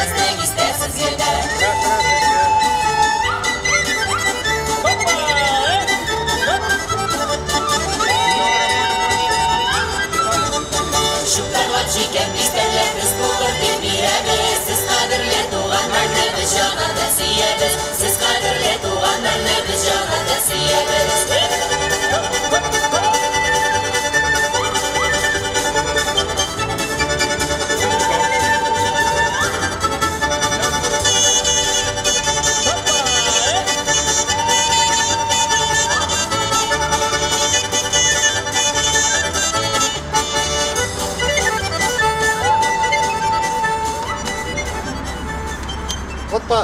безнең истә сез генә. Чуптарлап җикән бистәрләр без булыр дип бирәбез. Сез кадерле туганнарны без җаннарда сөябез. Сез кадерле туганнарны без җаннарда сөябез. Опа!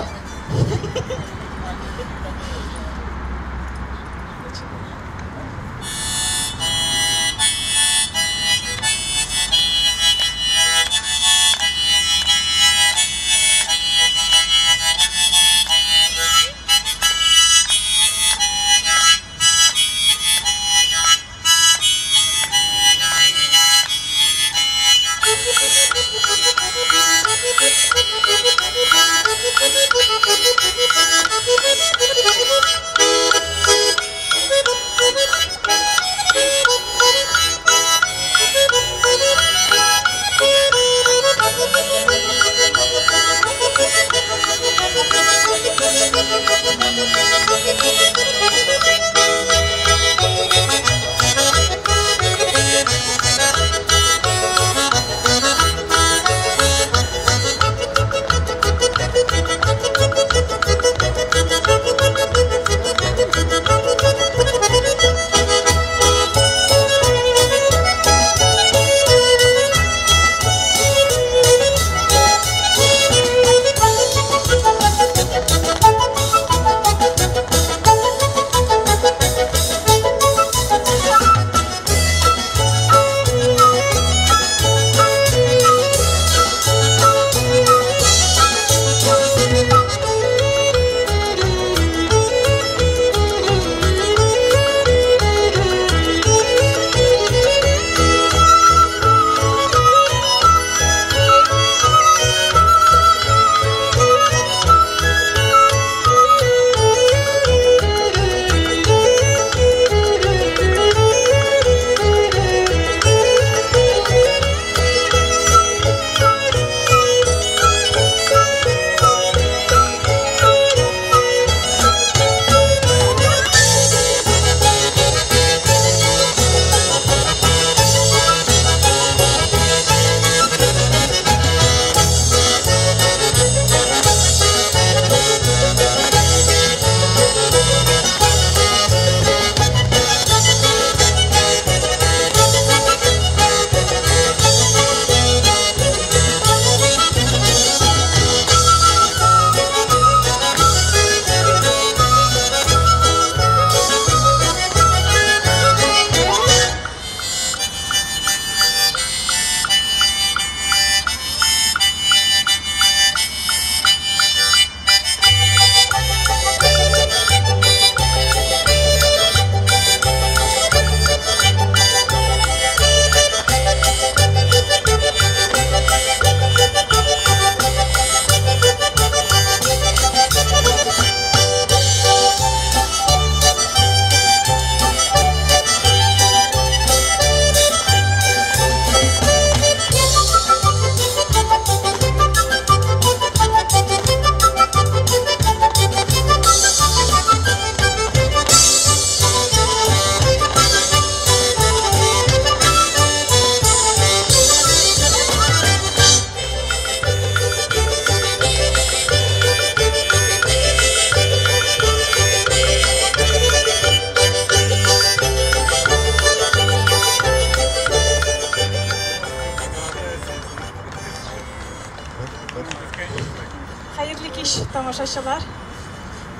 Хәерле кич, тамашачылар.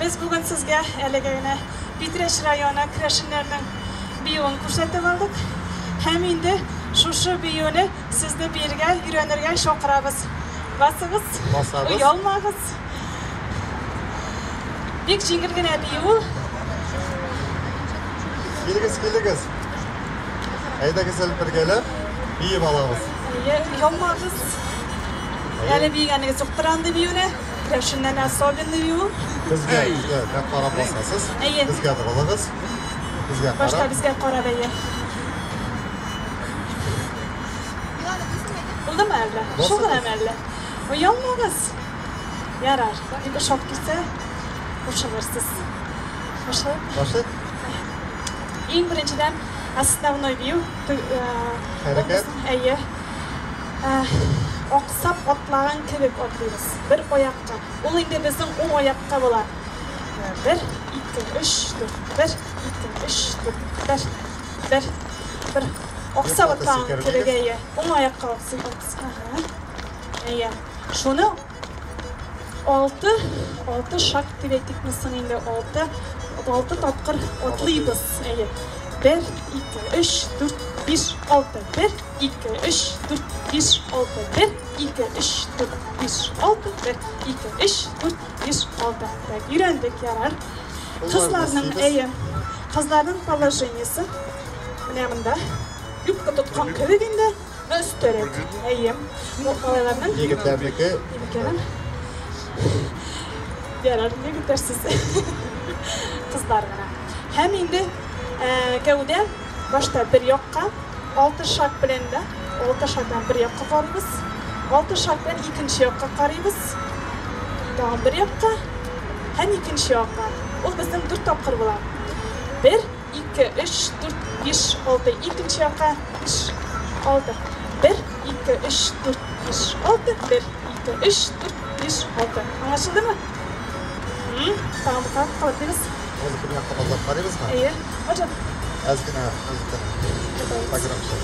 Без бүген сезгә әлеге генә Питрәч районы керәшеннәренең биюен күрсәтеп алдык. Һәм инде шушы биюне сезне биергә, өйрәнергә чакырабыз. Басыгыз, Басабыз. Оялмагыз. Бик җиңел генә бию ул. Килегез, килегез. Әйдәгез әле бергәләп биеп алабыз. Әйе, оялмагыз. Әле биегәнегез юктыр андый биюне. Керәшеннән особенный бию. Безгә карап басасыз. Безгә борылыгыз. Безгә карап. Башта безгә карап, әйе. Булдымы әллә? Шул гынамы әллә? Оялмагыз. Ярар. Бик ошап китсә, кушылырсыз. Башлыйк. Башлыйк. Иң беренчедән основной бию. Хәрәкәт. Әйе. Аксап атлаган кебек атлыйбыз. Бер аякка. Ул инде безнең уң аякка була. 1, 2, 3, 4, 1, 2, 3, 4, 1, 1, 1. Аксап атлаган кебек, әйе. Уң аякка аксый. Әйе. Шуны 6 шаг дип әйтикме соң инде, 6 тапкыр атлыйбыз. Әйе. 1, 2, 3, 4, 5, 6. 1, 2, 3, 4, 5, 6. 1, 2, 3, 4, 5, 6. 1, 2, 3, 4, 5, 6. Так, өйрәндек, ярар. Кызларның, әйе, кызларның положениесе менә монда. Юбка тоткан кебек инде, өстәрәк. Әйе. Малайларның егетләрнеке. Егетләрнең. Ярар, егетләр сез. Кызлар гына. Һәм инде гәүдә башта бер якка, 6 шаг белән дә, 6 шагдан бер якка карыйбыз. 6 шаг белән икенче якка карыйбыз. Тагын бер якка һәм икенче якка. Ул безнең 4 тапкыр була. 1, 2, 3, 4, 5, 6, икенче якка 5, 6. 1, 2, 3, 4, 5, 6, 1, 2, 3, 4, 5, 6. Аңлашылдымы? Тагын бер кат кабатлыйбыз. Музыканы якка башлап карыйбызмы? Әйе. Hocam. Әз генә музыканы. Погромче.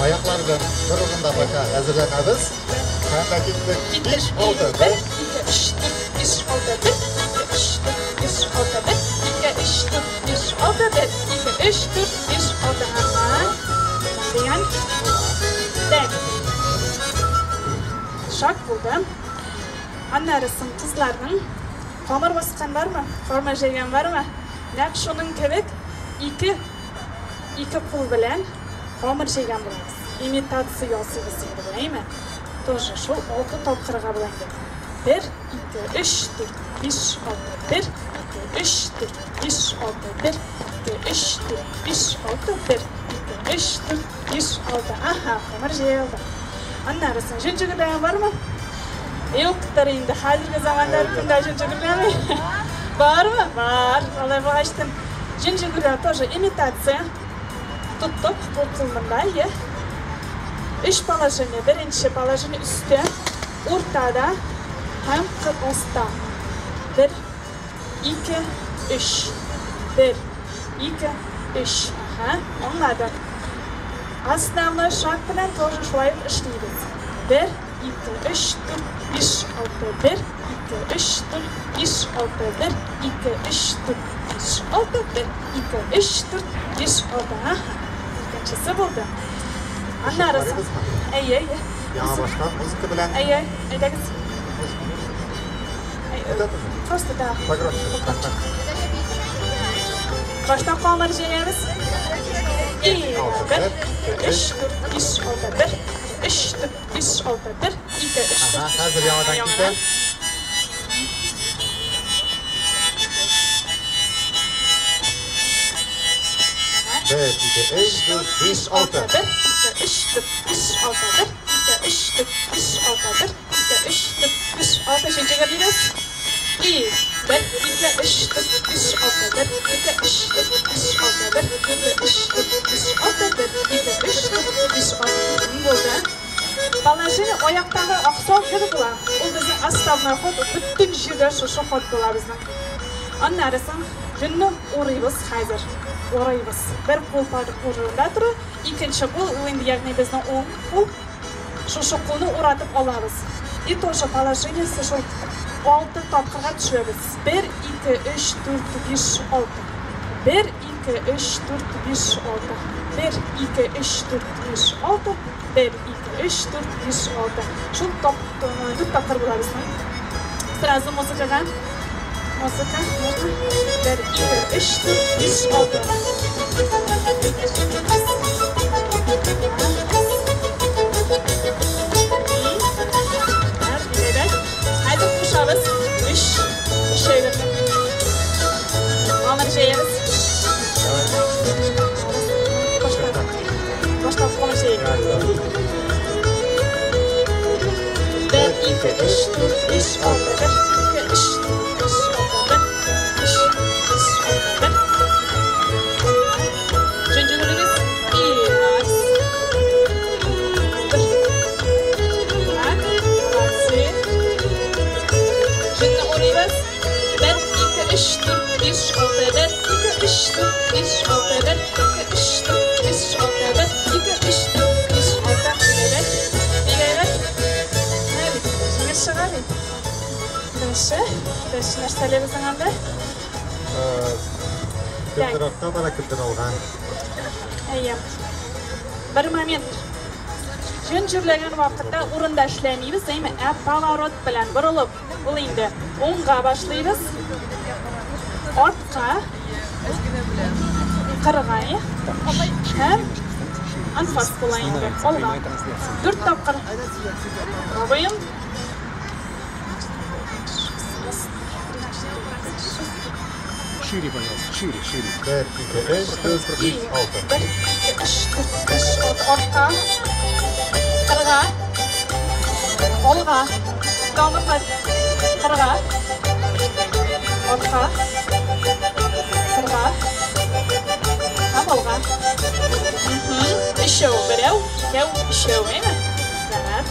Аяклар белән бер урында пока әзерләнәбез. Һәм дә киттек. Киттек. 5, 6, 1, 2, 3, 4, 5, 6, 1, 2, 3, 4, 5, 6, 1, 2, 3, 4, 5, 6, 1, 2, 3, 4, 5, 6. Ага. Дигән. Так. Шаг булды. Аннары соң кызларның камыр баскан бармы? Камыр җәйгән бармы? Нәкъ шуның кебек ике кул белән камыр җәйгән булабыз. Имитация ясыйбыз инде, әйме? Тоже шул 6 тапкырга була инде. 1, 2, 3, 4, 5, 6, 1, 2, 3, 4, 5, 6, 1, 2, 3, 4, 5, 6, 1, 2, 3, 4, 5, 6. Аһа, камыр җәелде. Аннары соң җен җөгерләгән бармы? Юктыр инде, хәзерге заманда кемдә җен җөгерләми? Бармы? Бар. Алай булгачтын. Җен җөгерләү тоже имитация. Тоттык, бу кул монда, е. 3 положение. Беренче положение өстә, уртада һәм аста. 1, 2, 3. 1, 2, 3. Аһа, аңладык. Основной шаг белән тоже шулай ук эшлибез. 1, 2, 3, 4, 5, 6, 1, 2, 3, 4, 5, 6, 1, 2, 3, 4, 5, 6, 1, 2, 3, 4, 5, 6. Аһа, икенчесе булды. Аннары соң. Әйе, әйе. Яңа баштан музыка белән. Әйе, әйдәгез. Вот это же? Просто да. Погромче. Башта камыр җәябез. 1, 2, 3, 4, 5, 6, 1, 3, 4, 5, 6, 1, 2, 3, 4. Аһа, хәзер яңадан китә. 1, 2, 3, 4, 5, 6. 1, 2, 3, 4, 5, 6, 1, 2, 3, 4, 5, 6, 1, 2, 3, 4, 5, 6. Өченчегә бирәбез. 1, 2, 3, 4, 5, 6, 1, 2, 3, 4, 5, 6, 1, 2, 3, 4, 5, 6, 1, 2, 3, 4, 5, 6. Булды. Положение аяктагы аксау кебек була. Ул безнең основной ход, бөтен җирдә шушы ход була безнең. Аннары соң җөнне урыйбыз хәзер. Урыйбыз. Бер кул урында тора, икенче кул, ул инде ягъни безнең уң кул. Шушы кулны уратып алабыз. И тоже положение шул 6 тапкырга төшәбез. 1, 2, 3, 4, 5, 6. 1, 2, 3, 4, 5, 6. 1, 2, 3, 4, 5, 6. 1, 2, 3, 4, 5, 6. Шул 4 тапкыр була безнең. Сразу музыкага. Музыка, можно? 1, 2, 3, 4, 5, 6. Хәзер кушабыз. Өч. Өч әйберне. Камыр җәябез. Башта. Башта камыр җәйик. Бер, ике, өч, дүрт, биш, алты. Бер, ике, өч, дүрт, биш, алты. Бер, өч, биш, алты. Бер. Җөнҗөнлегез. И, раз. Бер. Так, молодцы. Җөнне урыйбыз. Бер, ике, өч, дүрт, биш, алты. Бер, ике, өч, дүрт, биш, алты. Бер, ике, өч, дүрт, биш, алты. Бер, ике, өч, дүрт, биш, алты. Әйбәт. Бик әйбәт. Менә бит, җиңел чыга бит. Дальше. Дальше нәрсә әле безнең анда? Кемдер артка бара, кемдер алга. Әйе. Бер момент. Җөн җөрләгән вакытта урында эшләмибез, әйме? Ә поворот белән борылып, ул инде уңга башлыйбыз. Артка, кырга, һәм анфас була инде. Алга. Дүрт тапкыр. Пробуем. Шире, пожалуйста, шире, шире. Бер, ике, өч, дүрт, биш, алты. Бер, ике, өч, дүрт, биш, алты. Артка, кырга, алга, тагын кырга, артка, кырга һәм алга. Өчәү, берәү, икәү, өчәү, әйме? Так.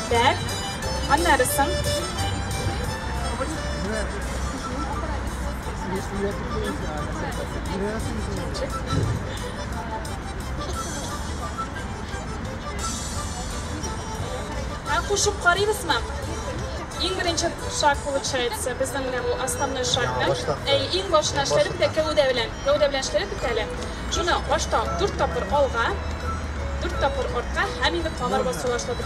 Так. Аннарысын. Ә кушып карыйбызмы? Иң беренче шаг получается, безнең менә бу основной шаг, да? Әй, иң башына эшләдек тә гәүдә белән. Гәүдә белән эшләдек бит әле. Шуны башта дүрт тапкыр алга, дүрт тапкыр артка һәм инде камыр басу башлады.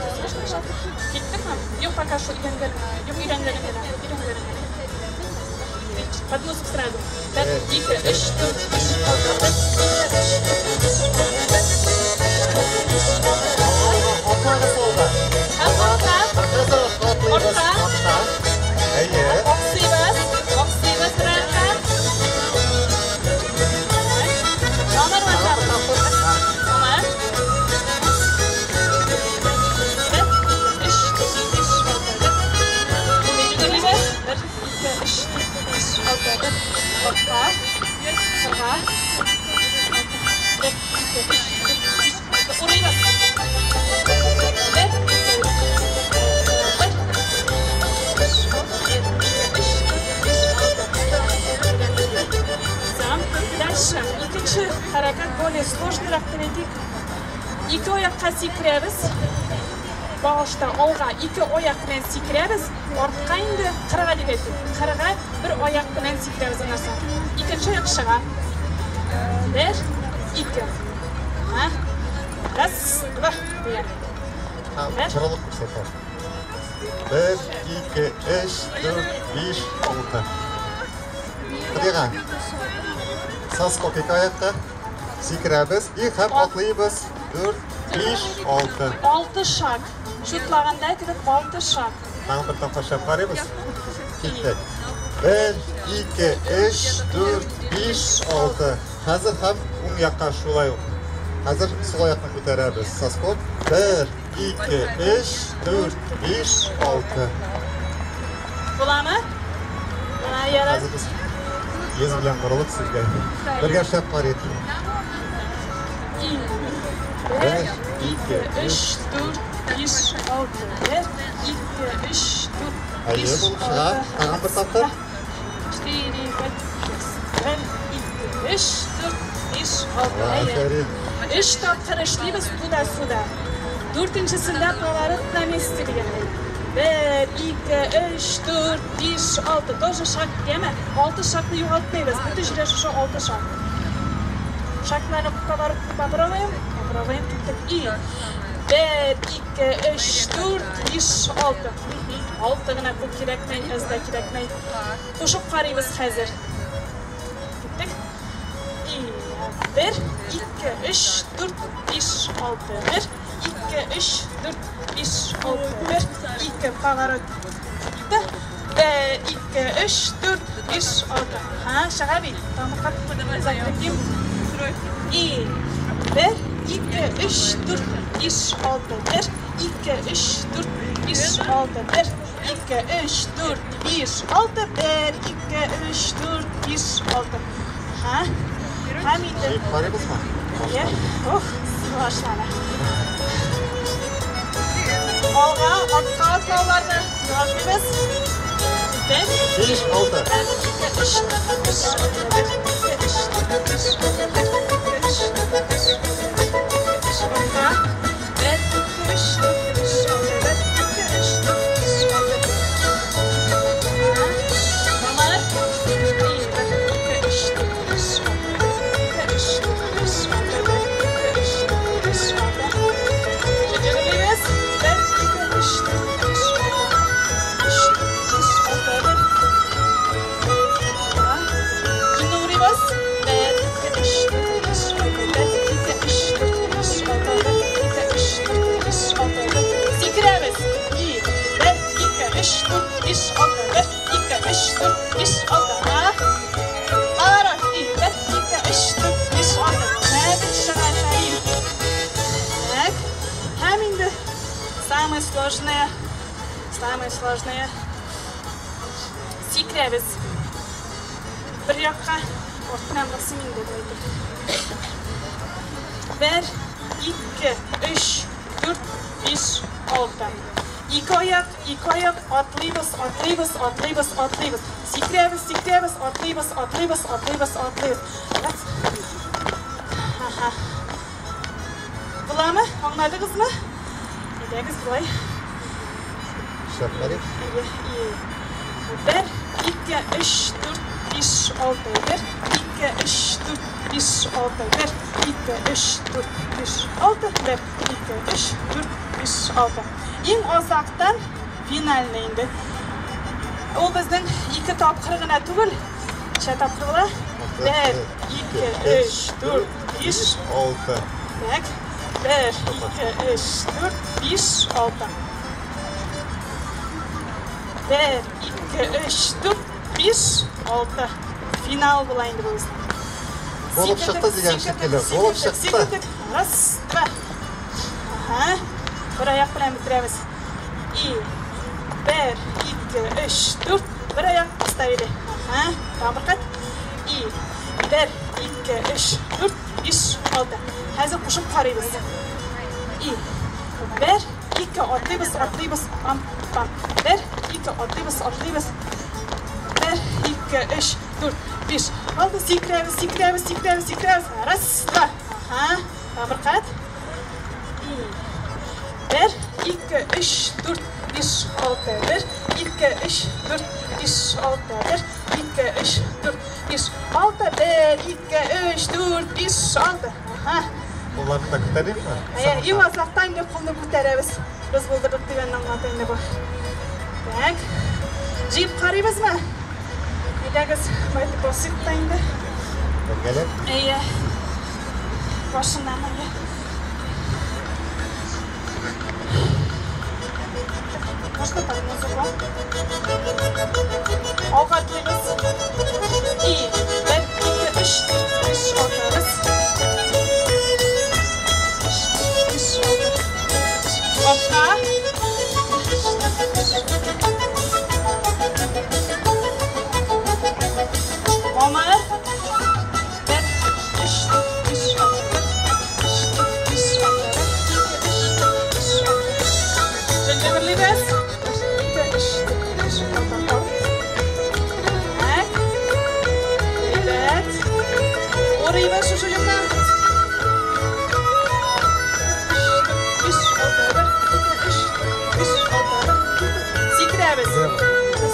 Киттекме? Юк, пока шул өйрәнгән, юк, өйрәнгән генә, өйрәнгән генә. Под музыку сразу. Бер, ике, өч, дүрт, биш, алты, бер, ике, өч, дүрт, биш, алты, бер, биш, алты. Атлагыз алга. Һәм артка. Хәзер артка атлыйбыз. Артка. Артка. Әйе. Аксыйбыз, аксыйбыз бер артка. Камыр басабыз. Камыр. Бер, өч, дүрт, биш, алты, бер. Йөгермибез. Бер, ике, өч, дүрт, биш, алты, бер. Артка, кырга. Бер, ике, өч, дүрт, биш, алты. Урыйбыз. Бер, ике, бер. Биш, алты, бер, ике, өч, дүрт, биш, алты. Дальше. Икенче хәрәкәт более сложныйрак дип әйтик. Ике аякка сикерәбез. Башта алга ике аяк белән сикерәбез, артка инде кырга дип әйтик. Кырга бер аяк белән сикерәбез аннан соң. Икенче аяк чыга. Бер, ике. Ха? Раз, два, дигән. Һәм борылып күрсәтә. Бер, ике, өч, дүрт, биш, алты. Кырга. Соскок ике аякка. Сикерәбез и һәм атлыйбыз. Дүрт, биш, алты. Алты шаг. Шутлаганда кебек алты шаг. Тагын бер тапкыр эшләп карыйбыз. Киттек. Бер, ике, өч, дүрт, биш, алты. Хәзер һәм уң якка шулай ук. Хәзер сул аякны күтәрәбез. Соскок. Бер, ике, өч, дүрт, биш, алты. Буламы? Менә ярар. Хәзер без йөз белән борылып сезгә бергә эшләп карыйк. И. Бер, ике, Өч, дүрт, биш, алты. Бер, ике, өч, дүрт, Әйе, биш, булып чыга. алты. Тагын бер тапкыр. Четыре, пять, шесть. Бер, ике, өч, дүрт, биш, алты. Әйе. Афәрин. Өч тапкыр эшлибез туда-сюда. Дүртенчесендә поворот на месте дигәндәй. Бер, ике, өч, дүрт, биш, алты. Тоже шаг, яме? Алты шагны югалтмыйбыз. Бөтен җирдә шушы алты шаг. Шагларны поворот попробуем. Попробуем. Киттек. И. Бер, ике, өч, дүрт, биш, алты. Алты гына күп кирәкмәй, әз дә кирәкмәй. Кушып карыйбыз хәзер. Киттек. И. 1, 2, 3, 4, 5, 6. 1, 2, 3, 4, 5, 6. 1, 2, поворот. 1, 2, 3, 4, 5, 6. Ха, чыга бит. Тамырга закрепим. И 1, 2, 3, 4, 5, 6. 1, 2, 3, 4, 5, 6. 1, 2, 3, 4, 5, 6. 1, 2, 3, 4, 5, 6. Ха. Һәм инде. Карыйбызмы? Әйе. Ух, башлана. Алга, артка атлауларны югалтмыйбыз. 1, 5, 6. 2, 3, 4, 5, 6, 1, 2, 3, 4, 5, 6, 1, 2, 3, 4, 5, 6, 1, 2, 3, 4, 5, 6. Номер 1, 2, 3, 4, 5, 6, 3, 4, 5, 6, 1, 2, 3, 4, 5, 6. Җырлыйбыз. 1, 2, 3, 4, 5, 6, 3, 4, 5, 6, 1. Җырлыйбыз. 1, 2, 3, 4, 5, 6, 1, 2, 3, 4, 5, 6, 1, 2, 3, 4, 5, 6, 1. Сикерәбез. 1, 2, 3, 4, 5, 6, 1, 2, 3, 4, 5, 6. Поворот. 1, 2, 3, 4, 5, 6. Нәбит чыга, Фәрил. Так. Һәм инде самое сложное, самое сложное. Сикерәбез. Бер якка артыннан басым инде болай итеп. 1, 2, 3, 4, 5, 6. Ике аяк, ике аяк, атлыйбыз, атлыйбыз, атлыйбыз, атлыйбыз. Сикерәбез, сикерәбез, атлыйбыз, атлыйбыз, атлыйбыз, атлыйбыз. Раз. Аха. Буламы? Аңладыгызмы? Әйдәгез болай. Шәп карыйк. Әйе, әйе. 1, 2, 3, 4, 5, 6. 1, 2, 3, 4, 5, 6. 1, 2, 3, 4, 5, 6. 1, 2, 3, 4, 5, 6. Иң азактан финальный инде. Ул безнең ике тапкыр гына түгел. Ничә тапкыр була? 1, 2, 3, 4, 5, 6. Так. 1, 2, 3, 4, 5, 6. 1, 2, 3, 4, 5, 6. Финал була инде бу безнең. Булып чыкты дигән шикелле. Булып чыкты. Сикердек. Раз, два. Ага. Бер аяк белән бетерәбез. И 1, 2, 3, 4. Бер аяк поставили. Ага. Тагын бер кат. И 1, 2, 3, 4, 5, 6. Хәзер кушып карыйбыз. И 1, 2, атлыйбыз, атлыйбыз, пам, пам. 1, 2, атлыйбыз, атлыйбыз. 1, 2, 3, 4, 5, 6. Сикерәбез, сикерәбез, сикерәбез, сикерәбез. Раз, два. Ага. Тагын бер кат. И 1, 2, 3, 4, 5, 6. 1, 2, 3, 4, 5, 6. 1, 2, 3, 4, 5, 6. 1, 2, 3, 4, 5, 6. Ага. Кулларны да күтәрикме? Әйе, иң азакта инде кулны күтәрәбез. Без булдырдык дигәнне аңлата инде бу. Так. Җыеп карыйбызмы? Әйдәгез, байтып басыйк та инде. Бергәләп. Әйе. Башыннан әйе. Можно под музыку? Алга атлыйбыз. И 1, 2, 3, 4, 5, 6. Раз. 3, 4, 5, 6. Артка. Омар. 1, 3, 4, 5, 6. 1, 3, 4, 5, 6. 1, 2, 3, 4, 5, 6. Җәнҗәберлибез. 1, 2, 3, 4, 5, 6. Так. Әйбәт. Урыйбыз шушы якка. 3, 4, 1, 2, 3, 4, 5, 6, 1. Сикерәбез. 1, 2,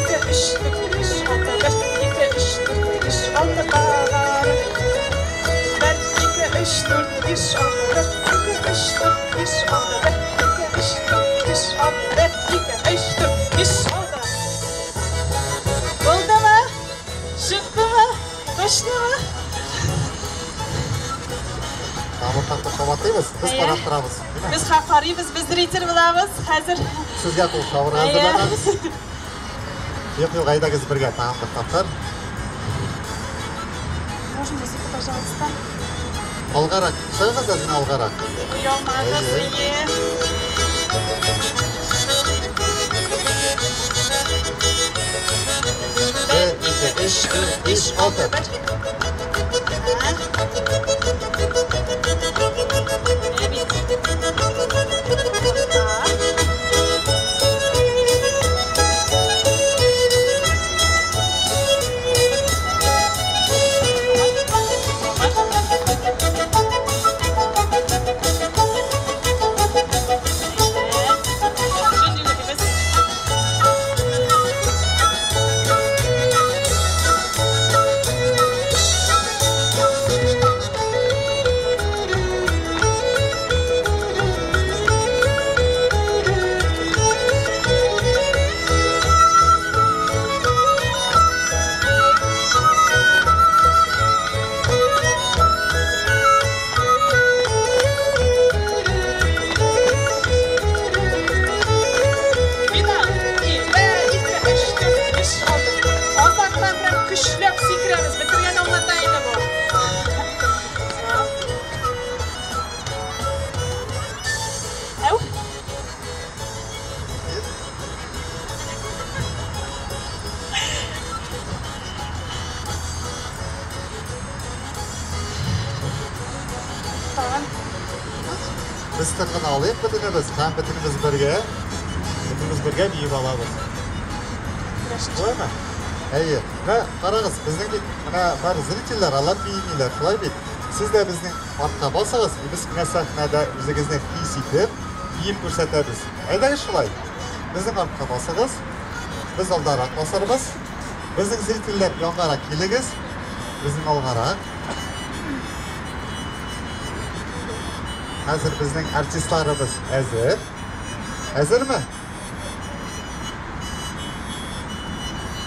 3, 4, 5, 6, 1, 2, 3, 4, 5, 6. Поворот. 1, 2, 3, 4, 5, 6, 1, 2, 3, 4, 5, 6, 1, 2, 3, 4, 5, 6, 1, 2, 3, 4, 5, 6. Булдымы? Чыктымы? Точно? кабатлыйбыз, без карап торабыз. Без карыйбыз, без зритель булабыз. Хәзер сезгә кул чабырга әзерләнәбез. Юк, юк, әйдәгез бергә тагын бер тапкыр. Можно музыку, пожалуйста? Алгарак, чыгыгыз әзгенә алгарак. Оялмагыз, әйе. Бер, ике, өч, дүрт, биш, алты. Без тын алыйк бөтенебез һәм бөтенебез бергә биеп алабыз. Шулаймы? Әйе. Менә карагыз, безнең бит менә бар зрительләр, алар биемиләр, шулай бит. Сез дә безнең артка басыгыз, без менә сәхнәдә үзегезне хис итеп, биеп күрсәтәбез. Әйдәгез шулай. Безнең артка басыгыз, без алдарак басарбыз. Безнең зрительләр янгарак килегез, безнең алгарак. Хәзер безнең артистларыбыз әзер. Әзерме?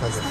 Хәзер.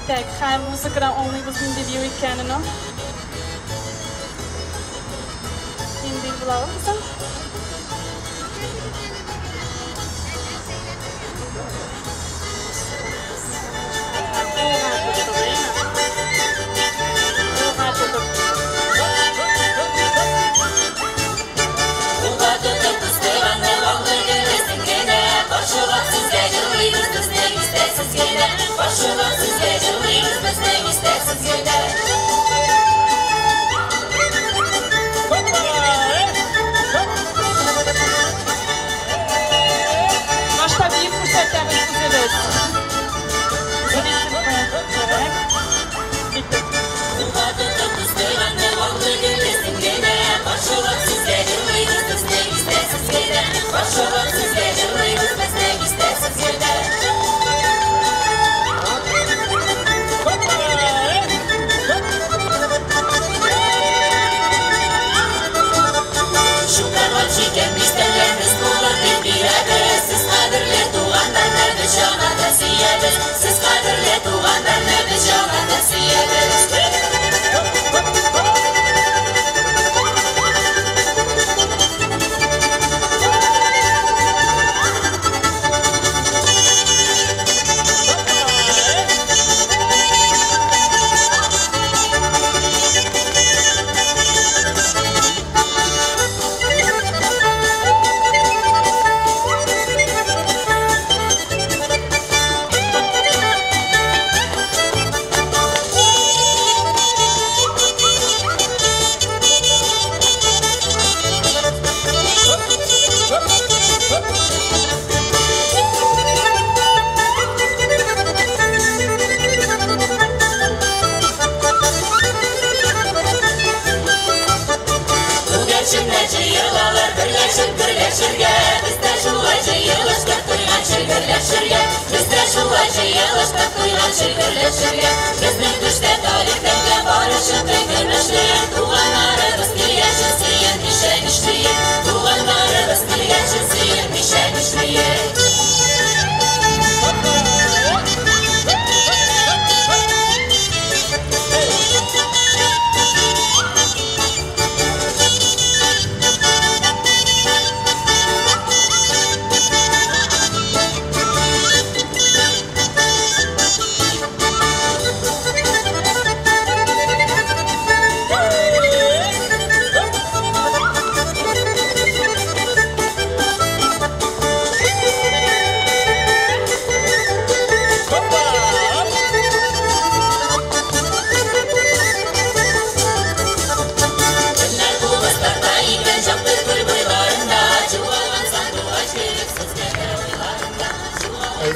Так, һәм музыкадан аңлыйбыз нинди бию икәнен. Нинди була ул соң? Sizge җырлыйбыз безнең истә сез генә.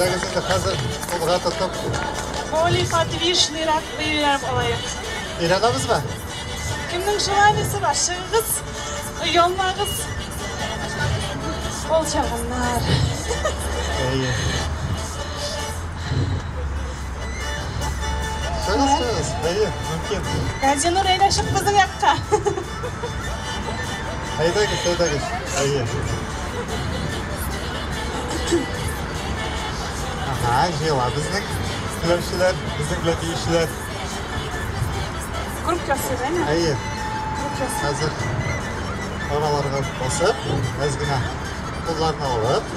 Әйдәгез инде хәзер кулга тотып. Более подвижныйрак өйрәнеп алайык. Өйрәнәбезме? Кемнең желаниесе бар? Чыгыгыз, оялмагыз. Ул чагыннар. Әйе. Чыгыгыз, чыгыгыз. Әйе, мөмкин. Газинур, әйдә чык безнең якка. Әйдәгез, әйдәгез. Әйе. Ага, җыела безнең теләүчеләр, безнең белән биючеләр. Круг ясыйк, әйме? Әйе. Круг ясыйк. Хәзер араларга басып, әз генә кулларны алып.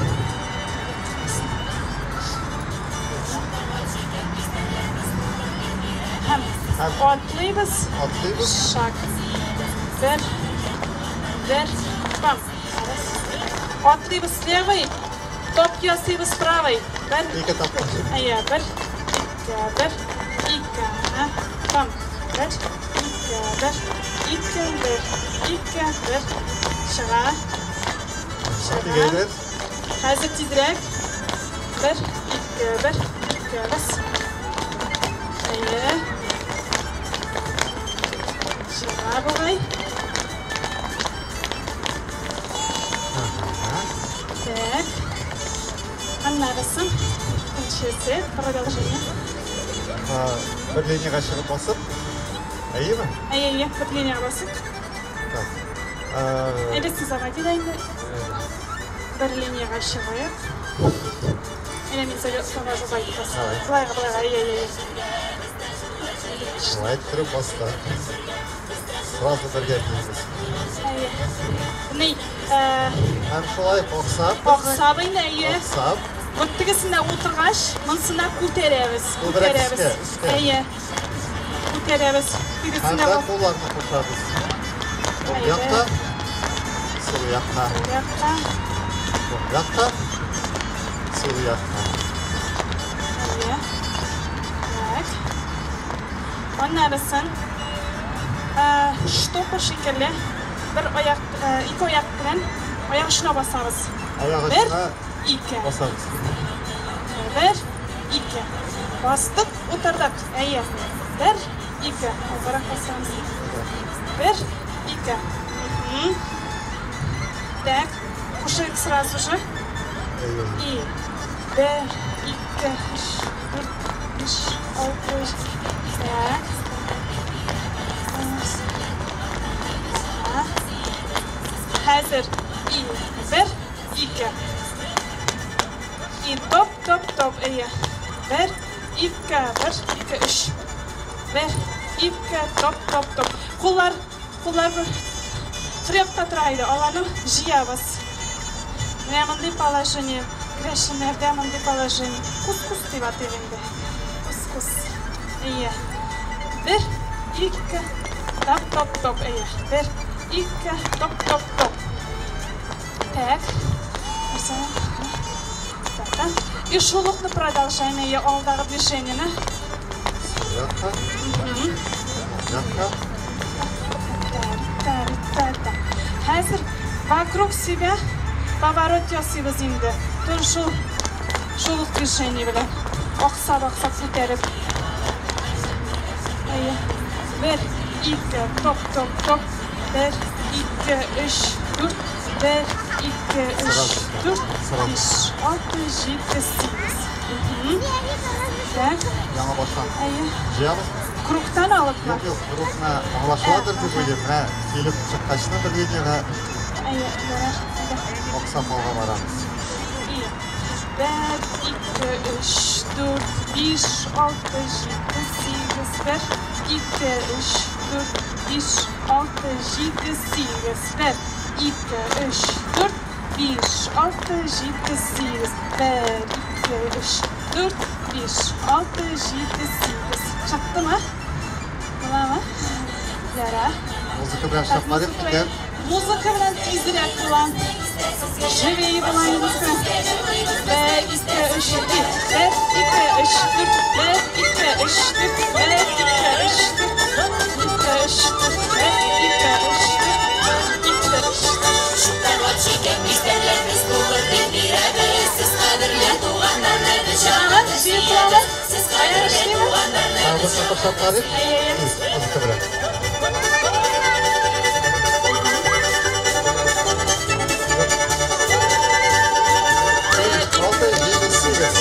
Һәм Һәм атлыйбыз. Атлыйбыз. Шаг. Бер, бер, бам. Атлыйбыз левый, топ ясыйбыз правый. Бер. Ике тапкыр. Әйе, бер, ике, бер, ике, һә, бам. Бер, ике, бер, ике, бер, ике, бер. Чыга. Чыга. Тигәйләр. Хәзер тизрәк. Бер, ике, бер, ике, бас. Әйе. Чыга бугай. Так. Аннарысын икенчесе, продолжение. Бер линиягә чыгып басып. Әйеме? Әйе, әйе, бер линиягә басып. Так. Әйдә сез заводи да инде. Бер линиягә чыгыйк. Әйдә мин завожу зайду бас. Давай. Былайга, былайга, әйе, әйе, әйе. Шулай иттереп басты. Сразу бергә биибез. Әйе. Ни, Һәм шулай аксап. Аксап инде, әйе. Аксап. Вот тегесендә утыргач, монысында күтәрәбез. Күбрәк Күтәрәбез. өскә, өскә. Әйе. Күтәрәбез. Һәм Тегесендә дә кулларны кушабыз. Уң Әйе. якта, сул якка. Сул якка. Уң якта, сул якка. Әйе. Так. Аннарысын, штопор шикелле бер аяк, ике аяк белән аяк очына басабыз. Аяк Бер, очына ике. басабыз. Бер, ике. Бастык, утырдык. Әйе. Бер, ике. Алгарак басабыз. Бер, ике. Так. Кушайык сразу же. Әйе. И бер, ике, өч, дүрт, биш, алты. Так. Ага. Хәзер. И бер, ике. И топ, топ, топ. Әйе. Бер, ике, бер, ике, өч. Бер, ике, топ, топ, топ. Куллар, куллар бер кыр якта тора иде. Аларны җыябыз. Менә мондый положение. Керәшеннәрдә мондый положение. Кус-кус дип атыйк инде. Кус-кус. Әйе. Бер, ике, топ, топ, топ. Әйе. Бер, ике, топ, топ, топ. Так. Так, да. И шул укны продолжаем, әйе, алдагы движениене. Сул якка. Уң якка. Та, та, та. Хәзер вокруг себя поворот ясыйбыз инде. Тоже шул ук движение белән. Аксап, аксап күтәреп. Әйе. Бер, ике, топ, топ, топ. Бер, ике, өч, дүрт. Бер, ике, өч, дүрт, биш, алты, җиде, сигез. Так. Яңа баштан. Әйе. Җыябыз. Кругтан алыпмы? Юк, юк, кругны аңлашыладыр дип уйлыйм. Менә килеп чыккачны бер линиягә Әйе, ярар. Әйдә. аксап алга барабыз. И бер, ике, өч, дүрт, биш, алты, җиде, сигез. Бер, ике, өч, дүрт, биш, алты, җиде, сигез. Бер, ике, өч, дүрт, биш, алты, җиде, сигез. Бер, ике, өч, дүрт, биш, алты, җиде, сигез. Чыктымы? Буламы? Ярар. Музыка белән чыкмадык икән. Музыка белән тизрәк була. Живее була музыка. Бер, ике, өч, дүрт. Бер, ике, өч, дүрт. Бер, ике, өч, дүрт. Бер, ике, өч, дүрт. Ике, өч, дүрт. Бер, ике, өч, дүрт. Ике, өч, дүрт. Шуктарлап чикән бистәрләр без булыр дип бирәбез. Сез кадерле туганнарны без Бер-берсен ташлап карыйк. Тиз, музыка белән. Беш, алты, җиде, сигез.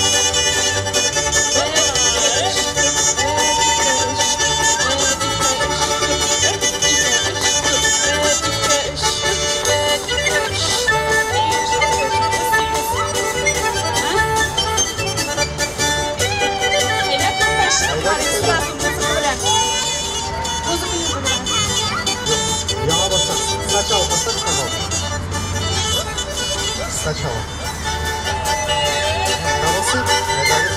Яңа баштан. Сначала поставь, пожалуйста. Сначала. Тавысы, әйдәгез,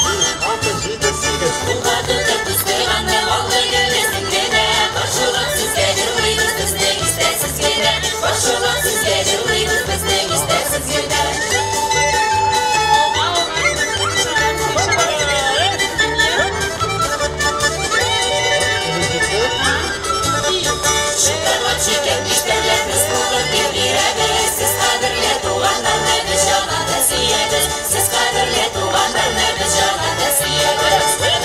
Биш, алты, җиде, сигез. Кулга тотып үстергәнне алды гөлесең генә. Кушылып сезгә җырлыйбыз безнең истәсез генә. Кушылып сезгә җырлыйбыз безнең истәсез генә. Килеп җитте. Шыкарлап чикән биштәрләр без булып дип бирәбез. Сез кадерле туганнарны без җаннан сөябез. Сез кадерле туганнарны без җаннан сөябез. Рәхмәт.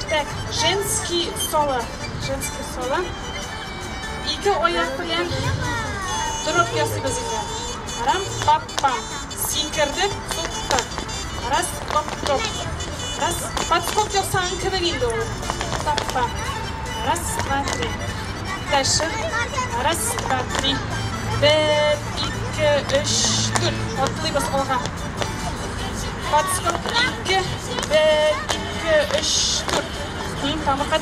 Так, женский соло. Женский соло. Ике аяк белән торып ясыйбыз инде. Рам пап пам. Сикердек, суктык. Раз, топ, топ. Раз, подскок ясаган кебек инде ул. Тап пам. Раз, два, три. Дальше. Раз, два, три. Бер, ике, өч, дүрт. Атлыйбыз алга. Подскок ике, бер, ике, өч, дүрт. Тамыркат.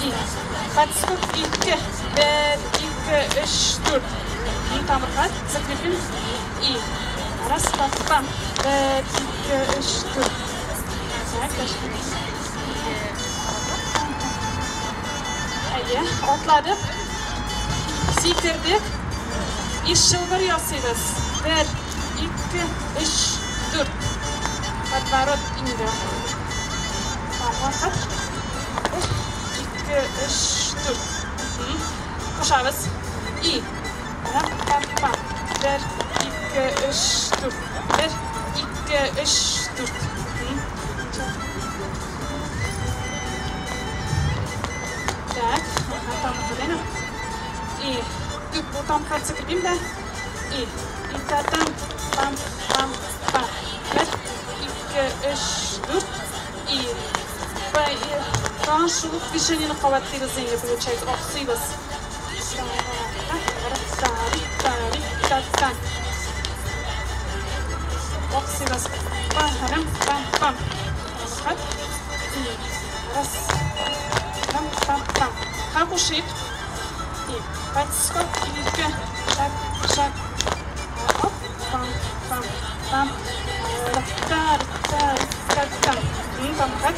И. Подскок ике, бер, ике, өч, дүрт. Тамыркат. Закрепим. И. Раз, пап, пам. Бер, ике, өч, дүрт. Так, дальше. Әйе, атладык. Сикердек. И чылбыр ясыйбыз. Бер, ике, өч, дүрт. Подворот инде. Вакыт. Бер, ике, өч, дүрт. Кушабыз. И. Рам, пам, пам. Бер, ике, өч, дүрт. Бер, ике, өч, дүрт. Так, ага, там колено. И тут вот там закрепим, да? И та там, пам, пам, пам. Бер, ике, өч, дүрт. И тагын шул ук движениене кабатлыйбыз инде, получается, аксыйбыз. Та-та-та-та-та. Аксыйбыз. Пам, пам, пам. Рәхмәт. И раз. Пам, пам, пам. Һәм кушыйк. И подскок, ике, шаг, шаг. Оп, пам, пам, пам. Та, та, та, та. Там, как?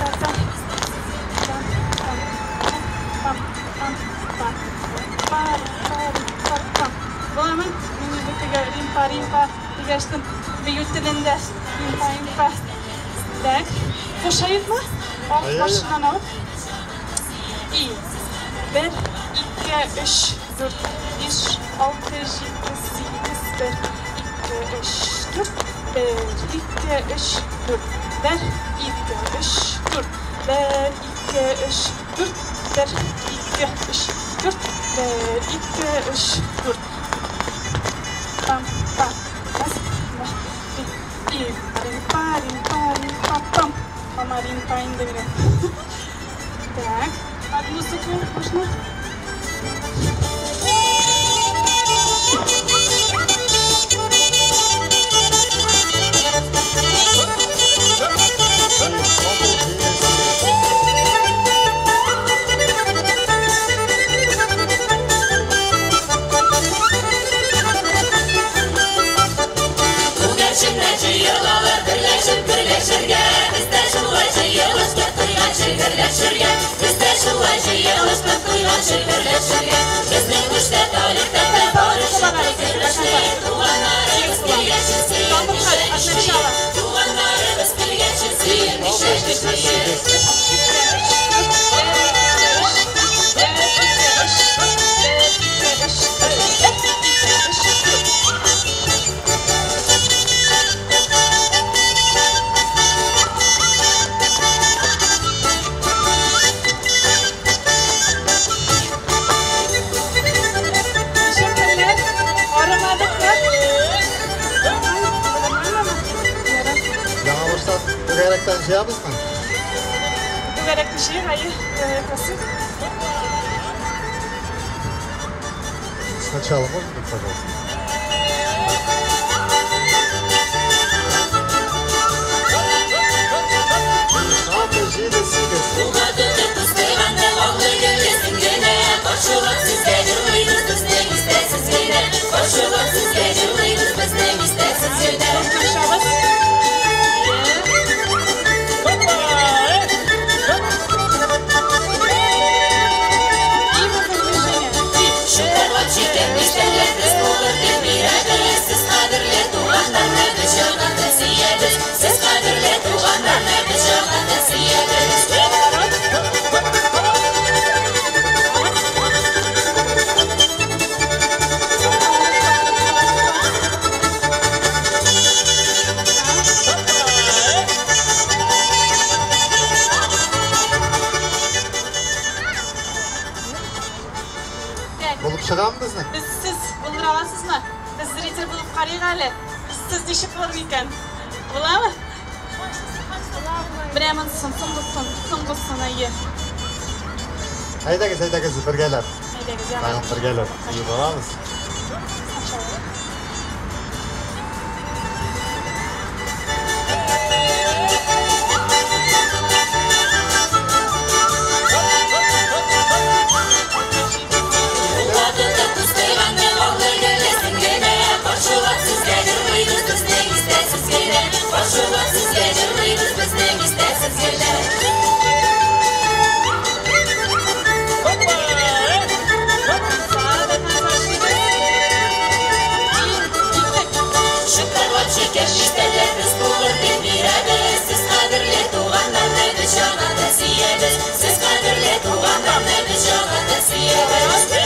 Та, та, та, та, пам, пам, пам. Па, па, па, пам. Буламы? Мин инде теге римпа, римпа дигәчтен бию телендә римпа, римпа. Так, кушайыкмы? Ал Әйе, әйе. башыннан алып. И бер, ике, өч, дүрт, биш, алты, җиде, сигез, бер, ике, өч, дүрт, бер, ике, өч, дүрт, бер, ике, өч, дүрт, бер, ике, өч, дүрт, бер, ике, өч, дүрт, бер, ике, өч, дүрт. Пам, пам, раз, два, три, и рим, па, рим, па, рим, па, пам. Пама, рим, па, инде минем. Так, под музыку можно? Биш, алты, җиде, сигез. Күгәрченнәр җыелалар берләшеп гөрләшергә. Без дә шулай җыелыштык туйганчы гөрләшергә. Без дә шулай Алыштып туйганчы берләшергә. Безнең эштә тарихта барышы көрәшли. Туганнарыбыз килгәнче сөенмичә. Туганнарыбыз килгәнче сөенмичә. Түгәрәктән җыябызмы? Түгәрәкне җыйыйк, әйе, түгәрәк басып. Сначала можно быть, пожалуйста? Алты, җиде, сигез. Кошылып сезгә җырлыйбыз, безнең истә сез генә. Кошылып сезгә җырлыйбыз, безнең истә сез генә. Тырышабыз. Сез кадерле туганнарны без җаннарны сөябез. Сез кадерле туганнарны без җаннарны сөябез. Булып чыгамы безнең? Без сез булдыра аласызмы? Без зритель булып карыйк әле. Сез ничек булыр микән? Буламы? Менә монысын, соңгысын, соңгысын, әйе. Әйдәгез, әйдәгез, бергәләп. Әйдәгез, яңа. Тагын бергәләп биеп алабыз. Кошылып сезгә җырлыйбыз, безнең истә сез генә. Шыкырлап шикәр чистәләр без булыр дип бирәбез. Сез кадерле туганнарны без җаннарны сөябез. Сез кадерле туганнарны без җаннарны сөябез. Булып чыкты.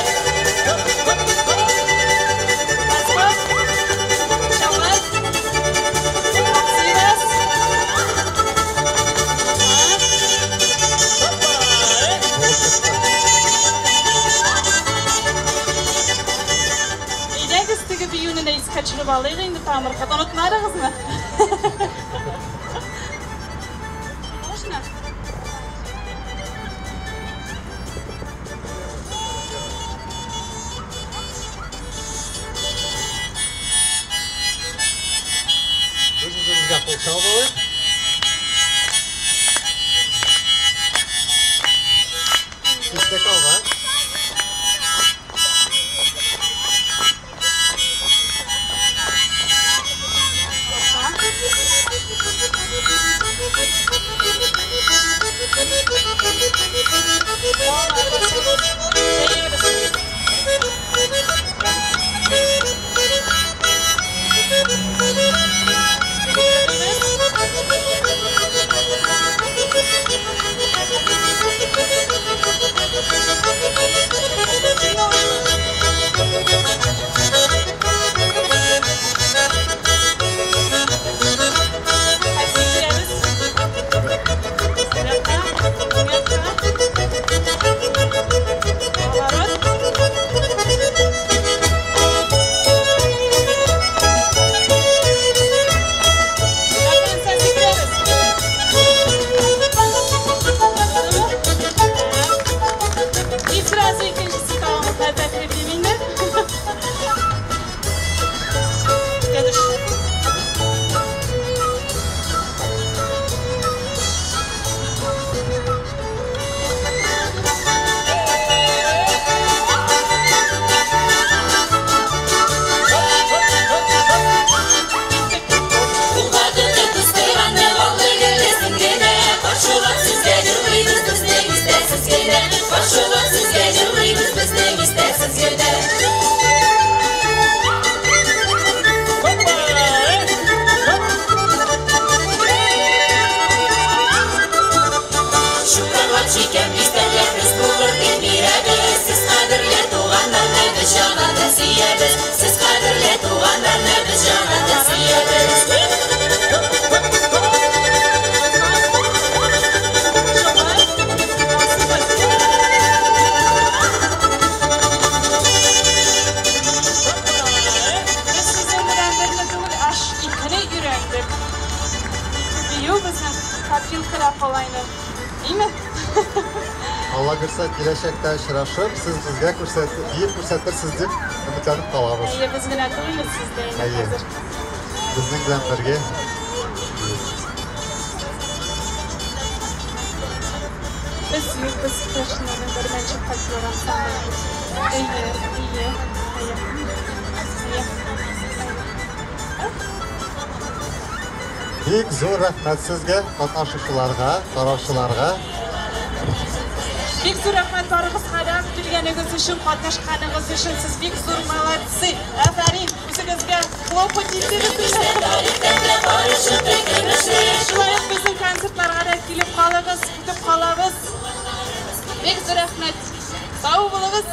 Әйдәгез теге биюне дә искә төшереп алыйк инде тамырга. Онытмадыгызмы? Можно? Үз-үзебезгә кул чабып алыйк. Читтә калма. Җәябез. Чукарлап чиккән бистәләребез булыр дип бирәбез. Сез кадерле туганнарны без җанатан сөябез. Сез кадерле туганнарны без җанатан сөябез. Без сезнең белән берне түгел, аш икене өйрәндек. Бию безнең копилкада кала инде. Име? Алла бирсә, киләчәктә очрашып, сез безгә күрсәт, биеп күрсәтерсез дип өметләнеп калабыз. Әйе, без генә түгел, сез дә инде Әйе. хәзер. Безнең белән бергә. Без юк, без керәшеннәрнең Бәрмәнчек фольклор ансамбле. Әйе, әйе, әйе. Әйе. Бик зур рәхмәт сезгә, катнашучыларга, караучыларга. Бик зур рәхмәт барыгызга да килгәнегез өчен, катнашканыгыз өчен. Сез бик зур молодцы. Афәрин, үзегезгә хлопать итегез. Шулай ук безнең концертларга да килеп калыгыз, көтеп калабыз. Бик зур рәхмәт. Сау булыгыз.